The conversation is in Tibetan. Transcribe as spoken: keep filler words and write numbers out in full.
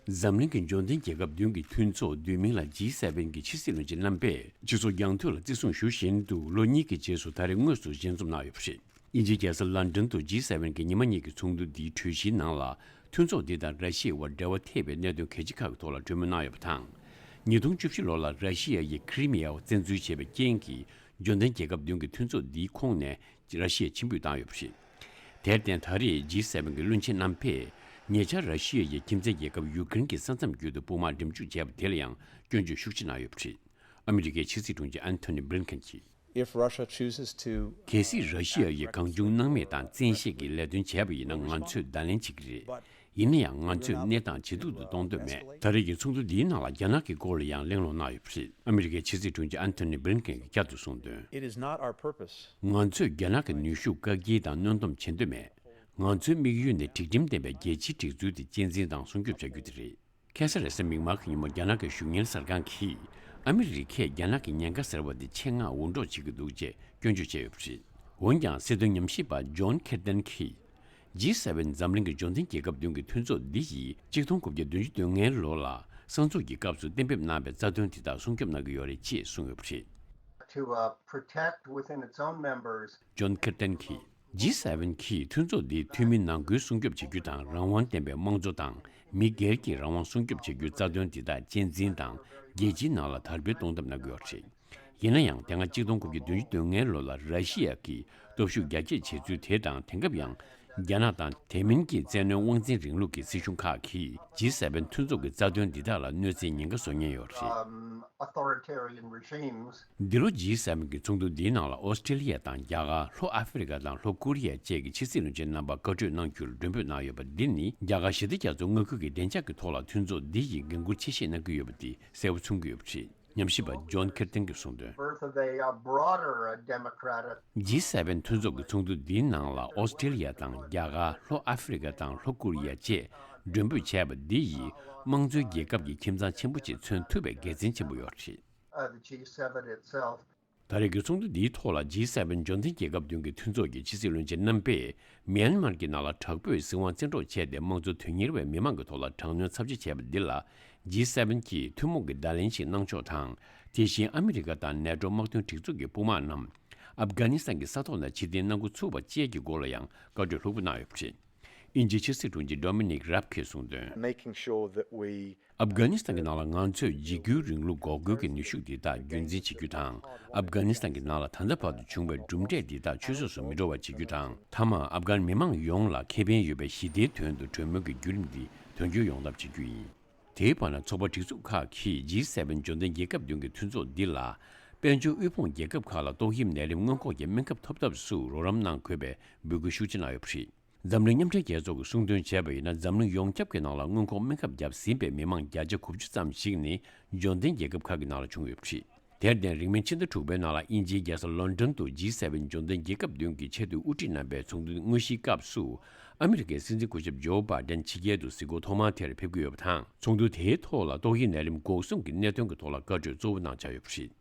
འཛམ་གླིང་གི་འབྱོར་ལྡན་རྒྱལ་ཁབ་བདུན་གྱི་མཐུན་ཚོགས་བསྡུས་མིང་ལ་ཇི་སེ་ཝེན་གྱི་ཕྱི་སྲིད་བློན་ཆེན་རྣམ་པས་སྤྱི་ཚོགས་རྒྱང་མཐུད་ལ་བརྩི་སྲུང་ཞུ་བཞིན་དུ་ལོ་གཉིས་ཀྱི་རྗེས་སུ་ད་རེས་དངོས་སུ་ཞལ་འཛོམས་གནང་ཡོད་པ་རེད། དབྱིན་ཇིའི་རྒྱལ་ས་ལན་ཀྲན་དུ་ཇི་སེ་ཝེན་གྱི་ཉི་མ་གཉིས་ཀྱི་ཚོགས་འདུ་འདིའི་གྲོས་གཞིའི་ནང་ལ་མཐུན་ཚོགས་འདི་དང་ར་ཤི་ཡའི་དབར་འབྲེལ་བ་ཐེབས་པའི་གནད་དོན་གལ་ཆེ་ཁག་གི་ཐོག་ལ་གྲོས་མོལ་གནང་ཡོད་པ་དང་། ཉིས་སྟོང་བཅུ་བཞི་ལོ་ལ་ར་ཤི་ཡ་ཡིས་ཁི་རི་མི་ཡའི་བཙན་འཛུལ་བྱས་པའི་རྐྱེན་གྱིས་འབྱོར་ལྡན་རྒྱལ་ཁབ་བདུན་གྱི་མཐུན་ཚོགས་འདིའི་ཁོངས་ནས་ར་ཤི་ཡ་ཕྱིར་འབུད་བཏང་ཡོད་པ་རེད། དེར་བརྟེན་ད་རེས་ཇི་སེ་ཝེན་གྱི་བློན་ཆེན་རྣམ་པས་ཉེ་ཆར་ར་ཤི་ཡ་ཡིས་ཁྱིམ་མཚེས་རྒྱལ་ཁབ་ཡུ་ཀེ་རེན་གྱི་ས་མཚམས་བརྒྱུད་དུ་དཔུང་དམག་འགྲེམས་འཇུག་བྱས་པ་དེ་ལ་ཡང་སྐྱོན་བརྗོད་ཤུགས་ཆེ་གནང་ཡོད་པ་རེད། ཨ་མི་རི་ཀའི་ཕྱི་སྲིད་དྲུང་ཆེ་ཨན་ཐོ་ནི་བྷི་ལིན་ཁེན་གྱིས། If Russia chooses to གལ་སྲིད་ར་ཤི་ཡ་ཡིས་གང་བྱུང་སྣང་མེད་དང་བཙན་ཤེད་ཀྱིས་ལས་དོན་བྱས་པ་ཡིན་ན་ང་ཚོས་བརྡ་ལན་བྱེད་ཀྱི་རེད། ཡིན་ན་ཡང་ང་ཚོས་གནས་སྟངས་ཇེ་སྡུག་ཏུ་གཏོང་འདོད་མེད། ད་རེས་ཀྱི་ཚོགས་འདུ་འདིའི་ནང་ལ་རྒྱ་ནག་གི་སྐོར་ལ་ཡང་གླེང་སློང་གནང་ཡོད་པ་རེད། ཨ་མི་རི་ཀའི་ཕྱི་སྲིད་དྲུང་ཆེ་ཨན་ཐོ་ནི་བྷི་ལིན་ཁེན་གྱིས་བསྐྱར་དུ་གསུངས་དོན། It is not our purpose. ང་ཚོས་རྒྱ་ནག་གི་ནུས་ཤུགས་བཀག་སྐྱིལ་དང་གནོན་སྡོམ་བྱེད་འདོད་མེད། ང་ཚོའི་དམིགས་ཡུལ་ནི་སྒྲིག་ཁྲིམས་ལྡན་པའི་རྒྱལ་སྤྱིའི་སྒྲིག་འཛུགས་དེ་གཅེས་འཛིན་དང་སྲུང་སྐྱོབ་བྱ་རྒྱུ་དེ་རེད། ཁ་སང་རེས་གཟའ་མིག་དམར་གྱི་ཉིན་མོ་རྒྱ་ནག་གི་གཞུང་གཉེར་གསར་ཁང་གིས་ཨ་མི་རི་ཁས་རྒྱ་ནག་གི་ཉེན་ཁ་ཟེར་བ་འདི་ཆེད་མངགས་འུར་སྒྲོག་བྱེད་ཀྱི་འདུག་ཅེས་སྐྱོན་བརྗོད་བྱས་ཡོད་པ་རེད། འོན་ཀྱང་སྲིད་དོན་ཉམས་ཞིབ་པ་ཇོན་ཁེར་ཏན་གྱིས། ཇི་སེ་ཝེན་འཛམ་གླིང་གི་འབྱོར་ལྡན་རྒྱལ་ཁབ་བདུན་གྱི་མཐུན་ཚོགས་འདི་ཡིས་གཅིག་སྟོང་དགུ་བརྒྱ་བདུན་ཅུ་དོན་ལྔའི་ལོ་ལ་གསང་འཛུགས་ཀྱི་སྐབས་སུ་གཏན་འབེབས་གནང་བའི་རྩ་དོན་དེ་དག་སྲུང་སྐྱོབ་གནང་གི་ཡོད་རེད་ཅེས་གསུངས་ཡོད་པ་རེད། To, uh, protect within its own members. ཇོན་ཁེར་ཏན་གྱིས། ཇི་སེ་ཝེན་གྱིས་མཐུན་ཚོགས་འདིའི་འཐུས་མི་ནང་ཁུལ་སྲུང་སྐྱོབ་བྱེད་རྒྱུ་དང་། རང་དབང་ལྡན་པའི་དམངས་གཙོ་དང་མི་སྒེར་གྱི་རང་དབང་སྲུང་སྐྱོབ་བྱེད་རྒྱུའི་རྩ་དོན་འདི་དག་གཅེས་འཛིན་དང་རྒྱལ་སྤྱིའི་ནང་ལ་དར་སྤེལ་གཏོང་ཐབས་གནང་གི་ཡོད་རེད། ཡིན་ན་ཡང་དེ་སྔ་གཅིག་སྟོང་དགུ་བརྒྱ་བདུན་ཅུ་དོན་ལྔའི་ལོ་ལ་ར་ཤི་ཡ་གིས་སྟོབས་ཤུགས་རྒྱ་སྐྱེད་བྱས་ཚུལ་དེ་དང་། དེང་སྐབས་ཡང་རྒྱ་ནག་དང་དེ་མིན་གྱི་བཙན་གནོན་དབང་འཛིན་རིང་ལུགས་ཀྱི་སྲིད་གཞུང་ཁག་གིས་ཇི་སེ་ཝེན་མཐུན་ཚོགས་ཀྱི་རྩ་དོན་འདི་དག་ལ་གནོད་འཚེའི་ཉེན་ཁ་བཟོ་ཉེན་ཡོད་རེད། Um, authoritarian regimes འདི་ལོ་ཇི་སེ་ཝེན་གྱི་ཚོགས་འདུ་འདིའི་ནང་ལ་ཨོ་སི་ཀྲེ་ལི་ཡ་དང་རྒྱ་གར། ལྷོ་ཨ་ཧྥེ་རི་ཀ་དང་ལྷོ་ཀོ་རི་ཡ་བཅས་ཀྱི་ཕྱི་སྲིད་བློན་ཆེན་རྣམ་པ་བཀའ་གྲོས་གནང་རྒྱུར་མགྲོན་འབོད་གནང་ཡོད་པ་འདི་ནི་རྒྱ་གར་ཞི་བདེ་རྒྱ་མཚོ་མངའ་ཁུལ་གྱི་བདེ་འཇགས་ཀྱི་ཐོག་ལ་མཐུན་ཚོགས་འདི་ཡིས་འགན་འཁུར་ཆེ་བཞེས་གནང་གི་ཡོད་པ་འདི་གསལ་པོ་མཚོན་གྱི་ཡོད་པ་རེད། ཉམས་ཞིབ་པ་ཇོན་ཁེར་ཏན་གྱིས་གསུངས་དོན། Birth of a, uh, broader, uh, democratic ཇི་སེ་ཝེན་མཐུན་ཚོགས་ཀྱི་ཚོགས་འདུ་འདིའི་ནང་ལ་ཨོ་སི་ཀྲེ་ལི་ཡ་དང་རྒྱ་གར། ལྷོ་ཨ་ཧྥེ་རི་ཀ་དང་ལྷོ་ཀོ་རི་ཡ་བཅས་མགྲོན་འབོད་བྱས་པ་འདི་ཡིས་དམངས་གཙོའི་རྒྱལ་ཁབ་ཀྱི་ཁྱིམ་ཚང་ཆེན་པོ་ཅིག་མཚོན་ཐུབ་པའི་དགེ་མཚན་ཆེན་པོ་ཡོད་རེད། Uh, the G seven itself. ད་རེས་ཀྱི་ཚོགས་འདུ་འདིའི་ཐོག་ལ་ཇི་སེ་ཝེན་འབྱོར་ལྡན་རྒྱལ་ཁབ་བདུན་གྱི་མཐུན་ཚོགས་ཀྱི་ཕྱི་སྲིད་བློན་ཆེན་རྣམ་པས་མྱན་མར་གྱི་ནང་ལ་དྲག་པོས་སྲིད་དབང་བཙན་འཕྲོག་བྱས་ཏེ་དམངས་གཙོ་དོན་གཉེར་བའི་མི་མང་གི་ཐོག་ལ་དྲག་གནོན་ཚབས་ཆེ་བྱས་པ་འདི་ལ་ཇི་སེ་ཝེན་གྱིས་ཐུན་མོང་གི་བརྡ་ལན་ཞིག་གནང་ཕྱོགས་དང་། དེ་བཞིན་ཨ་མི་རི་ཀ་དང་ནེ་ཊོ་དམག་དོན་སྒྲིག་འཛུགས་ཀྱི་དཔུང་དམག་རྣམས་ཨབ་གྷ་ནི་སི་ཐན་གྱི་ས་ཐོག་ནས་ཕྱིར་འཐེན་གནང་འགོ་ཚུགས་པ་བཅས་ཀྱི་སྐོར་ལ་ཡང་བཀའ་གྲོས་ལྷུག་པོ་གནང་ཡོད་པ་རེད། དབྱིན་ཇིའི་ཕྱི་སྲིད་དྲུང་ཆེ་ཌོ་མི་ནིག་རབ་གིས་གསུངས་དོན། Making sure that we ཨབ་གྷ་ནི་སི་ཐན་གྱི་ནང་ལ་ང་ཚོས་འཇིགས་སྐུལ་རིང་ལུགས་འགོག་རྒོལ་གྱི་ནུས་ཤུགས་འདི་དག་རྒྱུན་འཛིན་བྱེད་རྒྱུ་དང་། ཨབ་གྷ་ནི་སི་ཐན་གྱི་ནང་ལ་ད་ལྟ་བར་དུ་བྱུང་བའི་གྲུབ་འབྲས་འདི་དག་ཆུད་ཟོས་སུ་མི་འགྲོ་བ་བྱེད་རྒྱུ་དང་། མཐའ་མར་ཨབ་གྷན་མི་མང་ཡོངས་ལ་ཁེ་ཕན་ཡོད་པའི་ཞི་བདེའི་དོན་དུ་གྲོས་མོལ་གྱི་བརྒྱུད་རིམ་འདི་དོན་འཁྱོལ་ཡོང་ཐབས་བྱེད་རྒྱུ་ཡིན། དེའི་བར་ན་ཚོགས་པ་སྒྲིག་འཛུགས་ཁག་གིས་ཇི་སེ་ཝེན་འབྱོར་ལྡན་རྒྱལ་ཁབ་བདུན་གྱི་མཐུན་ཚོགས་འདི་ལ་དཔལ་འབྱོར་དབུལ་ཕོངས་རྒྱལ་ཁབ་ཁག་ལ་ཏོག་དབྱིབས་ནད་རིམས་སྔོན་འགོག་གི་སྨན་ཁབ་ཐོབ་ཐབས་སུ་རོགས་རམ་གནང་དགོས་པའི་འབོད་སྐུལ་ཤུགས་ཆེ་གནང་ཡོད་པ་རེད། འཛམ་གླིང་མཉམ་འབྲེལ་རྒྱལ་ཚོགས་ཀྱིས་གསུངས་དོན་བྱས་པ་ཡིན་ན། འཛམ་གླིང་ཡོངས་ཁྱབ་ཀྱི་ནང་ལ་སྔོན་འགོག་སྨན་ཁབ་བརྒྱབ་ཟིན་པའི་མི་མང་བརྒྱ་ཆ་དགུ་བཅུ་ཙམ་ཞིག་ནི་འབྱོར་ལྡན་རྒྱལ་ཁབ་ཁག་གི་ནང་ལ་བྱུང་ཡོད་པ་རེད། དེར་བརྟེན་རིང་མིན་ཕྱི་ཟླ་དྲུག་པའི་ནང་ལ་དབྱིན་ཇིའི་རྒྱལ་ས་ལོན་ཌོན་དུ་ཇི་སེ་ཝེན་འབྱོར་ལྡན་རྒྱལ་ཁབ་བདུན་གྱི་ཆེས་མཐོའི་དབུ་ཁྲིད་རྣམ་པའི་ཚོགས་འདུ་དངོས་གཞིའི་སྐབས་སུ་ཨ་མི་རི་ཀའི་སྲིད་འཛིན་སྐུ་ཞབས་ཇོ་བྷའི་ཌེན་ཕྱི་རྒྱལ་དུ་གཟིགས་སྐོར་ཐོག་མར་དེར་ཕེབས་ཀྱི་ཡོད་པ་དང་། ཚོགས་འདུ་དེའི་ཐོག་ལ་ཏོག་དབྱིབས་ནད་རིམས་འགོག་སྲུང་གི་གནད་དོན་གྱི་ཐོག་ལ་བཀའ་གྲོས་གཙོ་བོ་གནང་འཆར་ཡོད་པ་རེད།